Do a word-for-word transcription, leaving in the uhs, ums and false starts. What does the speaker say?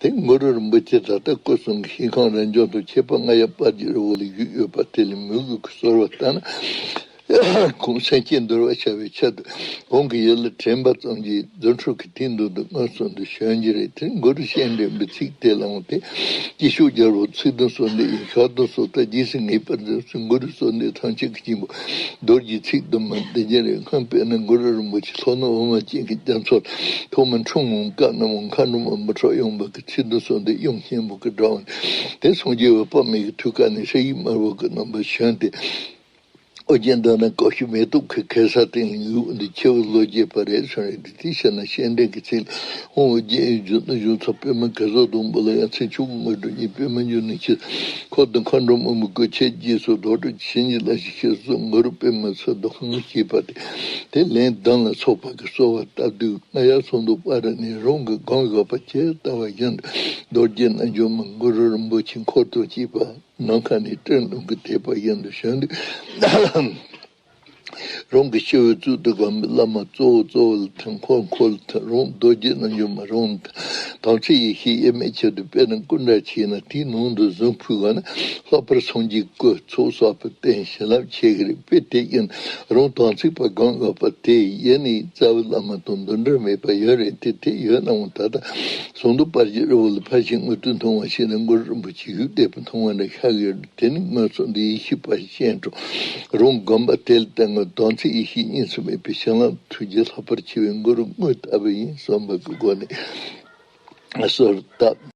དེ་གུ་རུ་རིན་པོ་ཆེ་ད་ལྟ་སྐུ་གསུམ་གྱི་ཞིང་ཁམས་རབ་འབྱམས་དང་ཁྱད་པར་རྔ་ཡབ་དཔལ་གྱི་རི་བོ་ལ་བཞུགས་ཡོད་པ་དེ་ལས་མོས་གུས་ཀྱི་གསོལ་བ་བཏབ་ན། ཁོང་སེམས་ཅན་འདུལ་བར་བྱ་བའི་ཆེད་དུ་ཁོང་གི་ཡུལ་ལ་དྲན་པ་ཙམ་གྱིས་རྫུ་འཕྲུལ་གྱི་མཐུས་མདུན་དུ་མངོན་སུམ་དུ་བྱོན་རྒྱུ་རེད། དེ་གུ་རུ་སྤྱན་འདྲེན་པའི་ཚིག་དེ་ལའང་དེ་སྐྱེ་ཤོག་རྒྱལ་པོ་ཚིག་དོན་གསུམ་འདི་ཡི་ཞག་དང་སོ་ལྟར་རྗེས་སུ་ངེས་པར་འཛིན་སུ་གུ་རུ་གསུམ་འདི་ཐམས་ཅད་ཀྱི་སྙིང་པོ་རྡོ་རྗེའི་ཚིག་དུ་མ་འདི་ཉིད་རེད། སྔོན་དཔེར་ན་གུ་རུ་རིན་པོ་ཆེ་ལྷོ་ནུབ་འོ་མ་ཅན་གྱི་རྒྱ་མཚོར་ཐོག་མར་འཁྲུངས་འོང་སྐབས་ན་མོ་མཁའ་འགྲོ་མ་མི་ཁྲོ་གཡུང་པ་གི་ཚིག་དོན་གསུམ་འདི་གཡུང་སྙིང་པོ་གི་སྒྲ་འོང་། དེ་སངས་རྒྱས་འོད་དཔག་མེད་ཀྱི་ཐུགས་ཀ་ནས་ཧྲཱི་ཡིག་དམར་པོ་གི་རྣམ་པར་བྱོན་ཏེ། ཨོ་རྒྱན་འདི་ན་ཀོ་ཤ་མེ་ཏོག་གི་གེ་སར་སྟེང་ལ་ཡུག་འདི་ཁྱེའུ་ལོ་རྒྱས་པ་རེད་གསུངས་རེད། དེ་དེའི་ཕྱིར་ན་སྤྱན་འདྲེན་གྱི་ཚིག་ལ། ཧཱུྃ་ཨོ་རྒྱན་ཡི་བརྗོད་དུ་གཞུང་ཚོགས་པད་མ་གེ་སར་སྡོང་པོ་ལ་ཡང་། ཚེ་མཆོག་དངོས་གྲུབ་བརྙེས་པད་མ་འབྱུང་གནས་ཀྱི། འཁོར་དང་མཁའ་འགྲོ་མ་མོའི་སྐུ་མཆེད་རྗེས་སུ་རྡོར་གྲུབ་ཀྱི་བྱིན་གྱིས་བརླབས་ཤིང་ཞེས་སོགས་གུ་རུ་པདྨ་སིདྡྷི་ཧཱུྃ་ཞེས་པ་སྟེ། དེ་ལན་བདུན་ལ་སོགས་པ་གི་གསོལ་བ་བཏབ་དུས་རྔ་ཡབ་ཟངས་མདོག་དཔལ་རི་ནས་རང་གི་སྒོམ་བཞག་པ་ཇི་ལྟ་བ་བཞིན་དུ་རྡོ་རྗེ་རྣལ་འབྱོར་མ་གུ་རུ་རིན་པོ་ཆེ་འཁོར་དང་བཅས་པ། ནམ་མཁའ་ནས་སྤྲིན་ཀླུང་གིས་དེད་པ་བཞིན་དུ་བྱོན་དུས། རང་གི་སྤྱི་བོའི་གཙུག་ཏུ་བསྒོམས་པའི་བླ་མ་གཙོ་བོ་གཙོ་བོ་ལ་ཐིམ། འཁོར་འཁོར་ལ་ཐིམ། རང་རྡོ་རྗེ་རྣལ་འབྱོར་མ་རང་ལ་ཐིམ། དམ་ཚིག་ཡེ་ཤེས་དབྱེར་མེད་ཆེད་དུ་དཔེར་ན་སྐུ་འདྲ་བྱས་ན་དེའི་ནང་དུ་གཟུངས་ཕུལ་བ་ན་ལྷག་པར་སངས་རྒྱས་སྐུ་ཚོགས་གསག་པའི་རྟེན་བྱིན་རླབས་ཆེ་གི་རེད། དཔེ་དེ་ཡིན་རང་དམ་ཚིག་པ་སྒོམ་དགོས་པ་དེ་ཡིན་ནི་རྩ་བའི་བླ་མ་དང་འདུ་འབྲལ་མེད་པ་ཡོད་རེད་དེ། དེ་ཡོད་ནའང་ད་ལྟ་ཟངས་མདོག་དཔལ་གྱི་རི་བོ་ལ་ཕར་ཕྱིན་དངོས་གྲུབ་མཐོང་བ་ཞིག་ནི་གུ་རུ་རིན་པོ་ཆེ་བཞུགས་བསྡད་པ་མཐོང་བ་ནི་ཤར་གི་རེད། དེ་ནི་མངོན་སུམ་དུ་ཡེ་ཤེས་པ་ཞིག་སྐྱེས་འགྲོ། རང་སྒོམ་པ་དེ་ལ་བརྟེན་ནས་དམ་ཚིག་ཡེ་ཤེས་གཉིས་སུ་མེད་པའི་བྱིན་རླབས་ཐུགས་རྗེ་ལྷག་པར་ཆེ་བའི་གུ་རུ་དངོས་བཏབ་པ་ཡིན་བསམ་པ་གི་སྒོ་ནས་གསོལ་བཏབ།